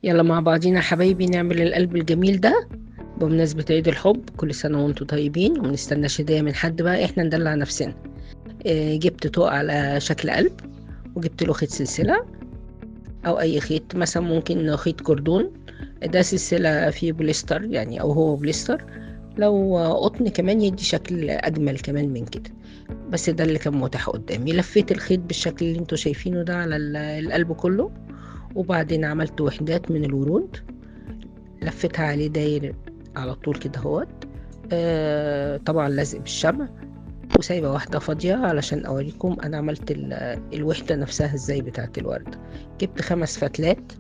يلا مع بعضينا يا حبايبي نعمل القلب الجميل ده بمناسبة عيد الحب. كل سنة وانتم طيبين، ومنستناش هدية من حد بقى، احنا ندلع نفسنا. جبت طوق على شكل قلب، وجبت له خيط سلسلة او اي خيط، مثلا ممكن خيط كردون، ده سلسلة فيه بوليستر يعني، او هو بوليستر، لو قطن كمان يدي شكل اجمل كمان من كده، بس ده اللي كان متاح قدامي. لفيت الخيط بالشكل اللي انتوا شايفينه ده على القلب كله، وبعدين عملت وحدات من الورود لفيتها عليه داير على طول كده اهوت، طبعا لازق بالشمع، وسايبه واحدة فاضية علشان اوريكم انا عملت الوحدة نفسها ازاي بتاعه الورده. جبت 5 فتلات،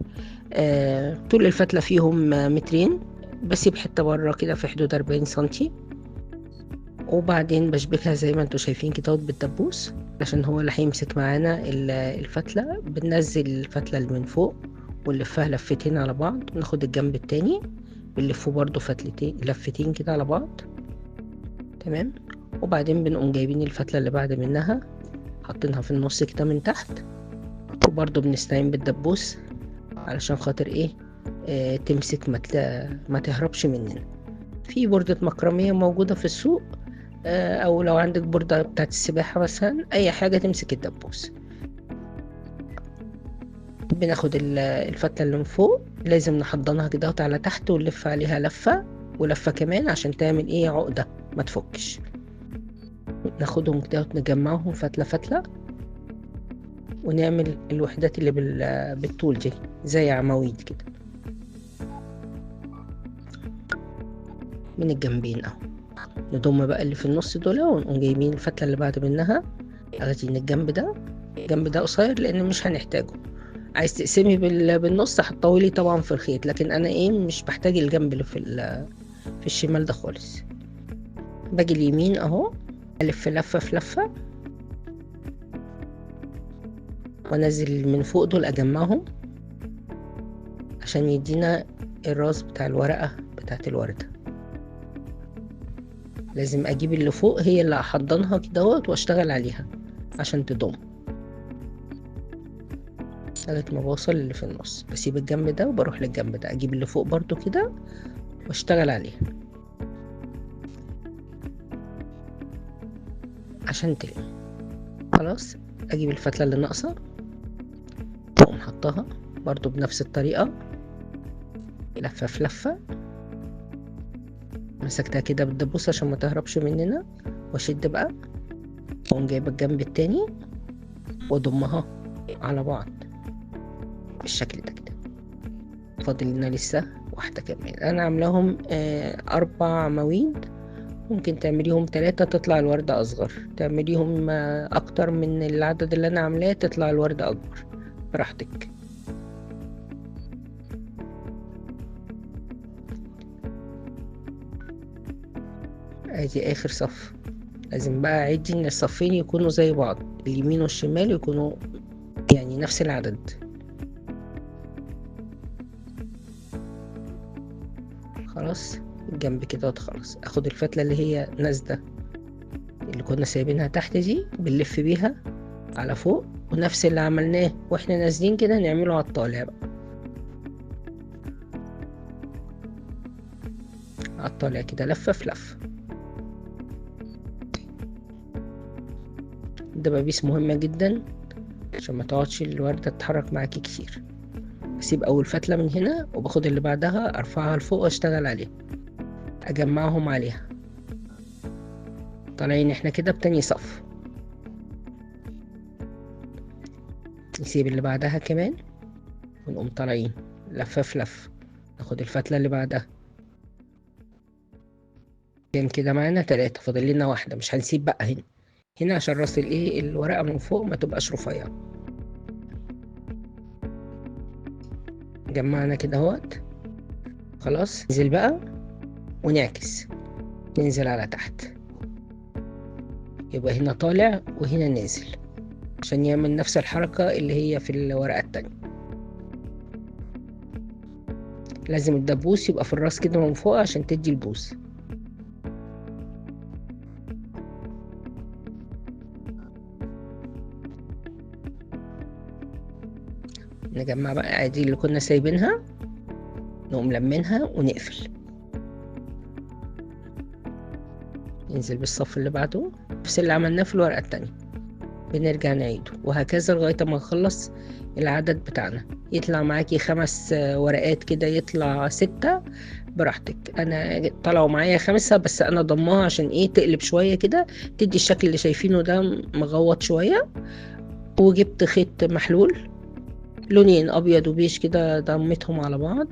طول الفتله فيهم 2 متر، بسيب حتة بره كده في حدود 40 سنتي، وبعدين بشبكها زي ما انتوا شايفين كده بالدبوس عشان هو اللي هيمسك معانا الفتله. بننزل الفتله اللي من فوق ونلفها لفتين على بعض، وناخد الجنب التاني بنلفه برضو فتلتين لفتين كده على بعض، تمام. وبعدين بنقوم جايبين الفتله اللي بعد منها حاطينها في النص كده من تحت، وبرضو بنستعين بالدبوس علشان خاطر ايه، تمسك ما تهربش مننا. في بوردة مكرمية موجودة في السوق، او لو عندك بوردة بتاعت السباحة مثلا، اي حاجة تمسك الدبوس. بناخد الفتلة اللي من فوق لازم نحضنها كده على تحت، ونلف عليها لفة ولفة كمان عشان تعمل ايه، عقدة ما تفكش. ناخدهم كده ونجمعهم فتلة فتلة، ونعمل الوحدات اللي بالطول دي زي عواميد كده من الجنبين اهو. نضم بقى اللي في النص دول، ونقوم جايبين الفتلة اللي بعد منها اخدين الجنب ده، الجنب ده قصير لان مش هنحتاجه. عايز تقسمي بالنص هتطولي طبعا في الخيط، لكن انا ايه مش بحتاج الجنب اللي في الشمال ده خالص. باجي اليمين اهو، الف لفة في لفة، وانزل من فوق دول اجمعهم عشان يدينا الراس بتاع الورقة بتاعت الوردة. لازم اجيب اللي فوق هي اللي احضنها كدهوت واشتغل عليها عشان تضم لغاية ما بوصل اللي في النص. بسيب الجنب ده وبروح للجنب ده، اجيب اللي فوق برضو كده واشتغل عليها عشان تلم. خلاص اجيب الفتلة اللي ناقصة واقوم حطها برضو بنفس الطريقة، لفة في لفة، مسكتها كده بالدبوس عشان ما تهربش مننا، واشد بقى، واقوم جايبه الجنب التاني واضمها على بعض بالشكل ده كده. فاضل لنا لسه واحدة كمان. انا عاملاهم 4 عواميد، ممكن تعمليهم 3 تطلع الوردة اصغر، تعمليهم اكتر من العدد اللي انا عاملاه تطلع الوردة اكبر، براحتك. ادي اخر صف. لازم بقى اعدي ان الصفين يكونوا زي بعض، اليمين والشمال يكونوا يعني نفس العدد. خلاص الجنب كده خلاص. اخد الفتلة اللي هي نازلة اللي كنا سايبينها تحت دي، بنلف بيها على فوق، ونفس اللي عملناه واحنا نازلين كده نعمله على الطالع بقى، على الطالع كده لفة في لفة. الدبابيس مهمة جدا عشان ما تقعدش الوردة تتحرك معاكي كتير. بسيب اول فتلة من هنا وباخد اللي بعدها ارفعها لفوق واشتغل عليها، اجمعهم عليها. طالعين احنا كده بتاني صف، نسيب اللي بعدها كمان ونقوم طالعين لفة في لفة، ناخد الفتلة اللي بعدها. كان كده معانا 3، فاضل لنا واحدة، مش هنسيب بقى هنا هنا عشان راس الايه الورقة من فوق ما تبقاش رفيعة. جمعنا كده اهوت. خلاص ننزل بقى ونعكس، ننزل على تحت، يبقى هنا طالع وهنا نازل عشان يعمل نفس الحركة اللي هي في الورقة التانية. لازم الدبوس يبقى في الراس كده من فوق عشان تدي البوس. نجمع بقى ادي اللي كنا سايبينها نقوم لمنها ونقفل. ننزل بالصف اللي بعده نفس اللي عملناه في الورقة التانية، بنرجع نعيده وهكذا لغاية ما نخلص العدد بتاعنا. يطلع معاكي 5 ورقات كده، يطلع 6 براحتك. انا طلعوا معايا 5 بس انا ضماها عشان ايه تقلب شوية كده، تدي الشكل اللي شايفينه ده مغوط شوية. وجبت خيط محلول لونين ابيض وبيج كده، ضميتهم على بعض،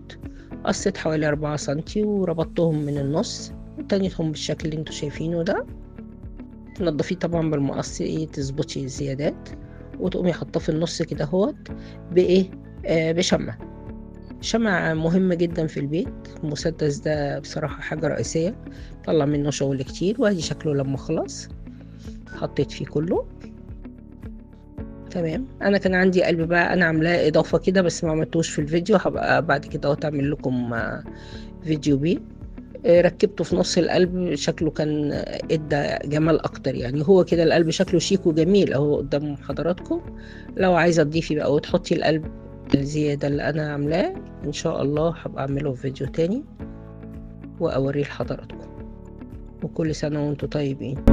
قصيت حوالي 4 سنتي وربطتهم من النص وتنيتهم بالشكل اللي انتوا شايفينه ده. تنضفيه طبعا بالمقص ايه تظبطي الزيادات، وتقومي حاطاه في النص كده اهوت بايه بشمع. شمع مهم جدا في البيت، المسدس ده بصراحة حاجة رئيسية، طلع منه شغل كتير. وادي شكله لما خلص، حطيت فيه كله تمام. انا كان عندي قلب بقى انا عاملاه اضافة كده بس ما عملتوش في الفيديو، هبقى بعد كده اهوت اعمل لكم فيديو بيه. ركبته في نص القلب، شكله كان ادى جمال اكتر يعني. هو كده القلب شكله شيك وجميل اهو قدام حضراتكم. لو عايزه تضيفي بقى وتحطي القلب الزياده اللي انا عاملاه ان شاء الله هبقى اعمله في فيديو تاني واوريه لحضراتكم. وكل سنه وانتم طيبين.